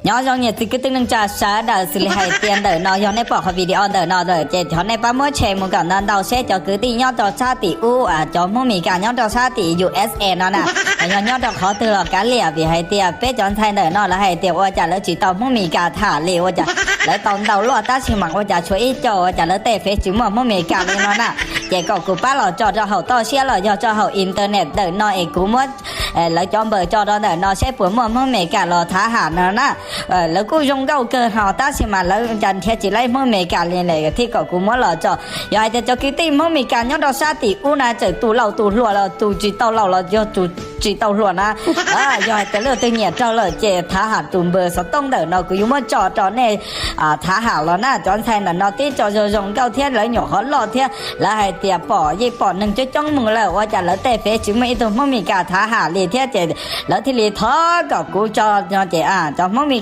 Nyob zoo niam txiv kwv tij neej tsa sawv daws, xws li hais tias ntawm no yog nej pom qhov video ntawm no lawm ces thov nej pab muab share mus kom ntau ntau seb cov kwv tij nyob rau sab tim ub, cov Hmoob Mes Kas nyob rau sab tim U S A no na, yog nyob rau qhov twg los kav liam, vim hais tias peb cov ntxhais ntawm no lawv hais tias ua cas lawv tsis tau Hmoob Mes Kas tham li, ua cas lawv tau ntau luaj tab sis mas ua cas tshuav ib co ua cas lawv tej fev tsis muaj Hmoob Mes Kas li no na. Ces kom kuv pab los tso rau hauv toj siab los yog tso hauv internet ntawm no es kuv muab lawv cov npawb tso rau ntawm no seb puas muaj Hmoob Mes Kas los thav ham no na. Lawv kuj zoo nkauj kawg no tab sis mas lawv cas nrhiav tsis laib Hmoob Mes Kas li lawm thiaj kom kuv muab los tso. Yog hais tias cov kwv tij Hmoob Mes Kas nyob rau sab tim ub na txawm tus laus tus hluas los tus tsis tau laus los yog tus tsis tau hluas na, yog hais tias leej twg nyiam raug lawm ces thav ham tus npawb xov tooj ntawm no kuv yuav muab tso rau nej thav ham los na. Cov ntxhais ntawm no tib co zoo zoo nkauj thiab lawv nyuam qhuav loj thiab lawv hais tias pom yeej pom neeg coob coob mus lawm ua cas lawv tej fev tsis muaj ib tug Hmoob Mes Kas thav ham li thiab ces lawv thiaj li thov kom kuv tso no ces cov Hmoob Mes